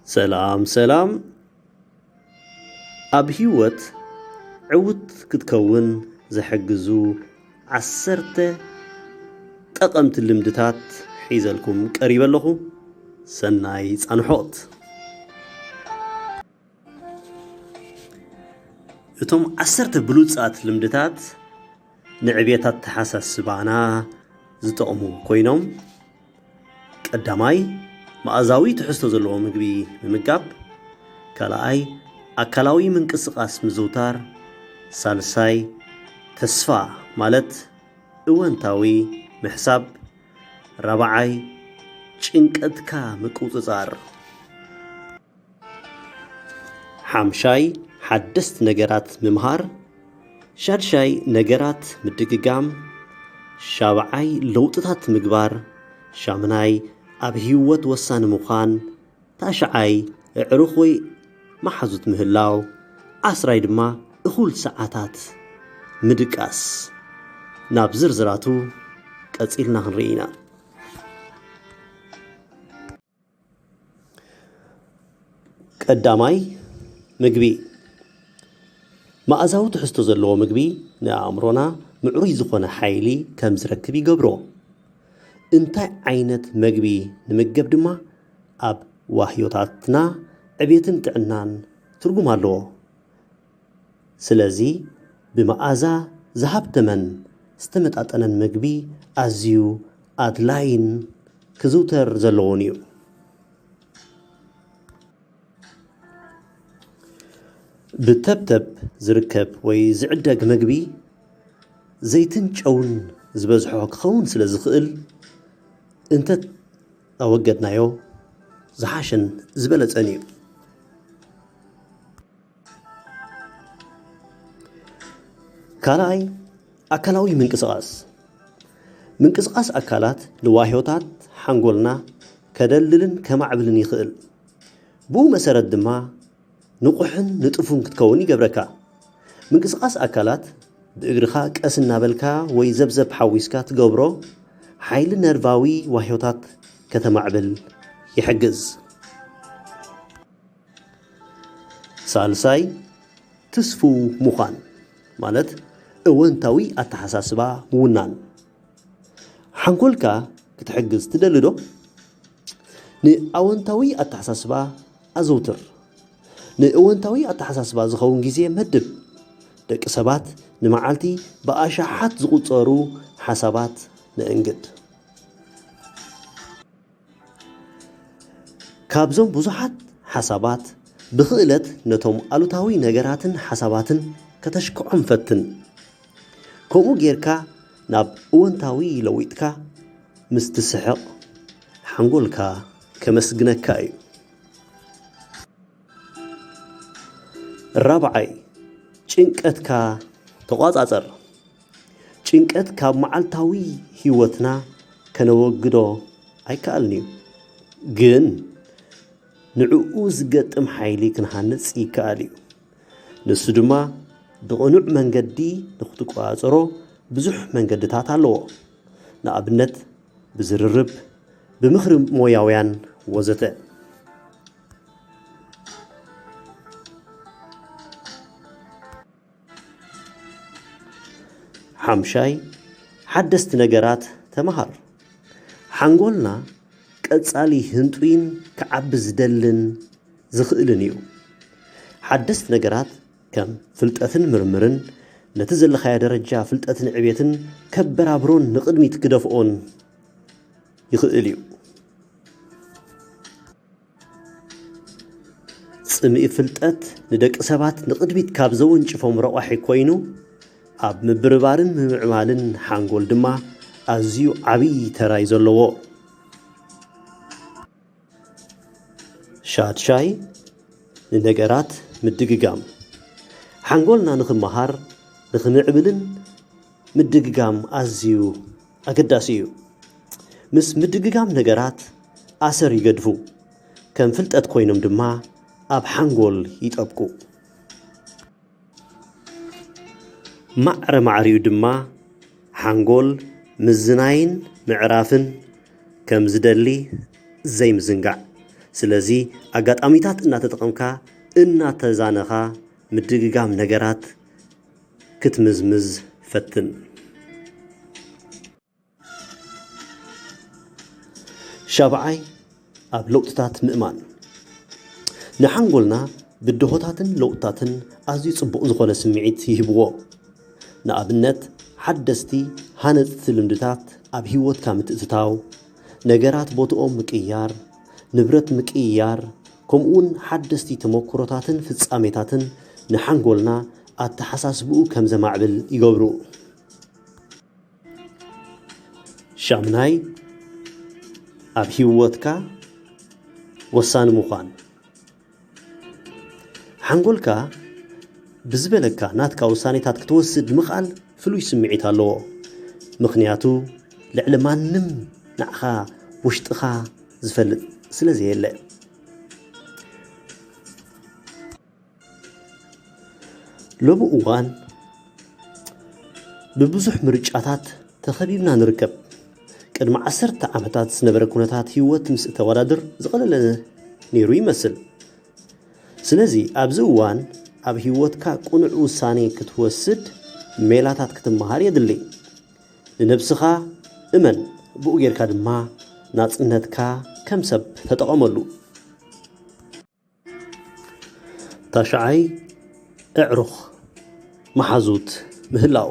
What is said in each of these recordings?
ሰላም ሰላም። ኣብ ህይወት ዕውት ክትከውን ዝሕግዙ ዓሰርተ ጠቐምቲ ልምድታት ሒዘልኩም ቀሪበ ኣለኹ። ሰናይ ጻንሖት። እቶም ዓሰርተ ብሉጻት ልምድታት ንዕቤት ኣተሓሳስባና ዝጠቕሙ ኮይኖም፣ ቀዳማይ፣ መኣዛዊ ትሕዝቶ ዘለዎ ምግቢ ምምጋብ፣ ካልኣይ፣ ኣካላዊ ምንቅስቓስ ምዝውታር፣ ሳልሳይ፣ ተስፋ ማለት እወንታዊ ምሕሳብ፣ ራብዓይ፣ ጭንቀትካ ምቁጽጻር። ሓምሻይ፣ ሓደስቲ ነገራት ምምሃር። ሻድሻይ፣ ነገራት ምድግጋም። ሻብዓይ፣ ለውጥታት ምግባር። ሻምናይ፣ ኣብ ህይወት ወሳኒ ምዃን። ታሽዓይ፣ ኣዕሩኽ ወይ መሓዙት ምህላው። ዓስራይ ድማ፣ እኹል ሰዓታት ምድቃስ። ናብ ዝርዝራቱ ቀጺልና ክንርኢ ኢና። ቀዳማይ፣ ምግቢ። መኣዛዊ ትሕዝቶ ዘለዎ ምግቢ ንኣእምሮና ምዕሩይ ዝኾነ ሓይሊ ከም ዝረክብ ይገብሮ። እንታይ ዓይነት መግቢ ንምገብ ድማ ኣብ ዋህዮታትና ዕቤትን ጥዕናን ትርጉም ኣለዎ። ስለዚ ብመኣዛ ዝሃብተመን ዝተመጣጠነን መግቢ ኣዝዩ ኣድላይን ክዝውተር ዘለዎን እዩ። ብተብተብ ዝርከብ ወይ ዝዕደግ መግቢ ዘይትን ጨውን ዝበዝሖ ክኸውን ስለ ዝኽእል፣ እንተ ኣወገድናዮ ዝሓሸን ዝበለጸን እዩ። ካልኣይ፣ ኣካላዊ ምንቅስቓስ። ምንቅስቓስ ኣካላት ንዋህዮታት ሓንጎልና ከደልድልን ከማዕብልን ይኽእል። ብኡ መሰረት ድማ ንቑሕን ንጡፉን ክትከውን ይገብረካ። ምንቅስቓስ ኣካላት ብእግርኻ ቀስ እናበልካ ወይ ዘብዘብ ሓዊስካ ትገብሮ፣ ሓይሊ ነርቫዊ ዋህዮታት ከተማዕብል ይሕግዝ። ሳልሳይ፣ ትስፉው ምዃን፣ ማለት እወንታዊ ኣተሓሳስባ ምውናን። ሓንጎልካ ክትሕግዝ ትደሊ ዶ? ንኣወንታዊ ኣተሓሳስባ ኣዘውትር። ንእወንታዊ ኣተሓሳስባ ዝኸውን ግዜ መድብ። ደቂ ሰባት ንመዓልቲ ብኣሽሓት ዝቑጸሩ ሓሳባት ነእንግድ። ካብዞም ብዙሓት ሓሳባት ብኽእለት ነቶም ኣሉታዊ ነገራትን ሓሳባትን ከተሽክዖም ፈትን። ከምኡ ጌርካ ናብ እወንታዊ ለዊጥካ ምስ ትስሕቕ ሓንጎልካ ከመስግነካ እዩ። ራብዓይ፣ ጭንቀትካ ተቋጻጸር። ጭንቀት ካብ መዓልታዊ ህይወትና ከነወግዶ ኣይከኣልን እዩ፣ ግን ንዕኡ ዝገጥም ሓይሊ ክንሃንጽ ይከኣል እዩ። ንሱ ድማ ብቕኑዕ መንገዲ ንኽትቆጻጸሮ ብዙሕ መንገድታት ኣለዎ። ንኣብነት፣ ብዝርርብ፣ ብምኽሪ ሞያውያን ወዘተ። ሓምሻይ፣ ሓደስቲ ነገራት ተመሃር። ሓንጎልና ቀጻሊ ህንጡይን ክዓቢ ዝደልን ዝኽእልን እዩ። ሓደስቲ ነገራት ከም ፍልጠትን ምርምርን ነቲ ዘለኻዮ ደረጃ ፍልጠትን ዕቤትን ከበራብሮን ንቕድሚት ክደፍኦን ይኽእል እዩ። ጽምኢ ፍልጠት ንደቂ ሰባት ንቕድሚት ካብ ዘወንጭፎም ረቋሒ ኮይኑ፣ ኣብ ምብርባርን ምምዕባልን ሓንጎል ድማ ኣዝዩ ዓብዪ ተራ እዩ ዘለዎ። ሻድሻይ፣ ንነገራት ምድግጋም። ሓንጎልና ንኽመሃር፣ ንኽምዕብልን ምድግጋም ኣዝዩ ኣገዳሲ እዩ። ምስ ምድግጋም ነገራት ኣሰር ይገድፉ፣ ከም ፍልጠት ኮይኖም ድማ ኣብ ሓንጎል ይጠብቁ። ማዕረ ማዕሪኡ ድማ ሓንጎል ምዝናይን ምዕራፍን ከም ዝደሊ ዘይምዝንጋዕ። ስለዚ ኣጋጣሚታት እናተጠቐምካ እናተዛነኻ ምድግጋም ነገራት ክትምዝምዝ ፈትን። ሻብዓይ፣ ኣብ ለውጥታት ምእማን። ንሓንጎልና ብድሆታትን ለውጥታትን ኣዝዩ ጽቡቕ ዝኾነ ስምዒት ይህብዎ። ንኣብነት፣ ሓደስቲ ሃነጽቲ ልምድታት ኣብ ህይወትካ ምትእትታው፣ ነገራት ቦትኦም ምቅያር፣ ንብረት ምቅያር፣ ከምኡውን ሓደስቲ ተመክሮታትን ፍጻሜታትን ንሓንጎልና ኣተሓሳስብኡ ከም ዘማዕብል ይገብሩ። ሻምናይ፣ ኣብ ህይወትካ ወሳኒ ምዃን። ሓንጎልካ ብዝበለካ ናትካ ውሳኔታት ክትወስድ ምኽኣል ፍሉይ ስምዒት ኣለዎ። ምኽንያቱ ልዕሊ ማንም ንዓኻ ውሽጥኻ ዝፈልጥ ስለ ዘየለ። ሎሚ እዋን ብብዙሕ ምርጫታት ተኸቢብና ንርከብ። ቅድሚ ዓሰርተ ዓመታት ዝነበረ ኩነታት ህይወት ምስ እተወዳድር ዝቐለለ ነይሩ ይመስል። ስለዚ ኣብዚ እዋን ኣብ ህይወትካ ቅኑዕ ውሳኔ ክትወስድ ሜላታት ክትመሃር የድሊ። ንነብስኻ እመን፣ ብኡ ጌርካ ድማ ናጽነትካ ከም ሰብ ተጠቐመሉ። ታሽዓይ፣ ኣዕሩኽ መሓዙት ምህላው።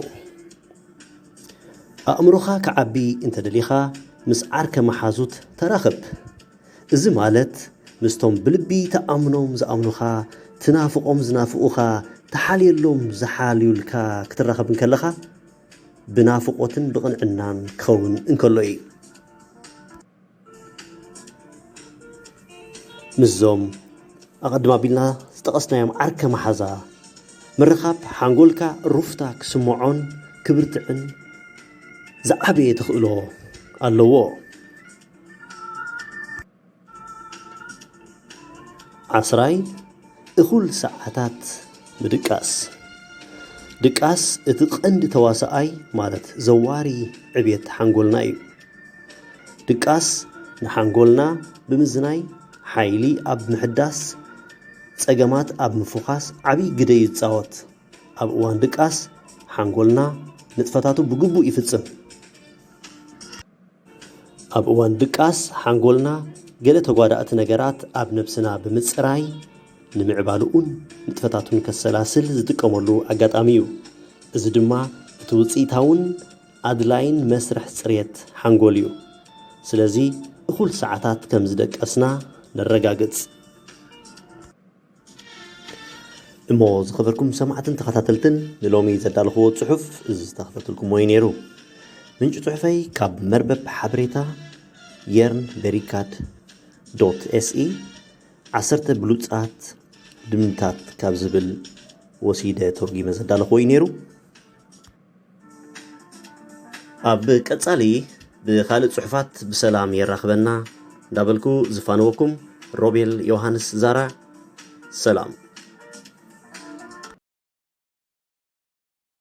ኣእምሮኻ ክዓቢ እንተ ደሊኻ፣ ምስ ዓርከ መሓዙት ተራኸብ። እዚ ማለት ምስቶም ብልቢ ትኣምኖም ዝኣምኑኻ፣ ትናፍቖም ዝናፍቑኻ፣ ትሓልየሎም ዝሓልዩልካ ክትራኸብ እንከለኻ፣ ብናፍቖትን ብቕንዕናን ክኸውን እንከሎ እዩ። ምስዞም ኣቐድም ኣቢልና ዝጠቐስናዮም ዓርከ መሓዛ ምርኻብ ሓንጎልካ ሩፍታ ክስምዖን ክብርትዕን ዝዓበየ ተኽእሎ ኣለዎ። ዓስራይ፣ እኹል ሰዓታት ምድቃስ። ድቃስ እቲ ቀንዲ ተዋሳኣይ ማለት ዘዋሪ ዕብየት ሓንጎልና እዩ። ድቃስ ንሓንጎልና ብምዝናይ፣ ሓይሊ ኣብ ምሕዳስ፣ ጸገማት ኣብ ምፍዃስ ዓቢ ግደ እዩ ዝጻወት። ኣብ እዋን ድቃስ ሓንጎልና ንጥፈታቱ ብግቡእ ይፍጽም። ኣብ እዋን ድቃስ ሓንጎልና ገለ ተጓዳእቲ ነገራት ኣብ ነብስና ብምጽራይ ንምዕባልኡን ንጥፈታቱን ከሰላስል ዝጥቀመሉ ኣጋጣሚ እዩ። እዚ ድማ እቲ ውጽኢታውን ኣድላይን መስርሕ ጽሬት ሓንጎል እዩ። ስለዚ እኹል ሰዓታት ከም ዝደቀስና ነረጋግጽ። እሞ ዝኸበርኩም ሰማዕትን ተኸታተልትን፣ ንሎሚ ዘዳለኽዎ ጽሑፍ እዚ ዝተኸታተልኩሞ እዩ ነይሩ። ምንጪ ጽሑፈይ ካብ መርበብ ሓበሬታ የርን ቤሪካድ ዶት ኤስኢ፣ ዓሰርተ ብሉጻት ልምድታት ካብ ዝብል ወሲደ ተርጒመ ዘዳለኽዎ እዩ ነይሩ። ኣብ ቀጻሊ ብኻልእ ጽሑፋት ብሰላም የራኽበና እንዳበልኩ ዝፋነወኩም ሮቤል ዮሃንስ ዛራ፣ ሰላም።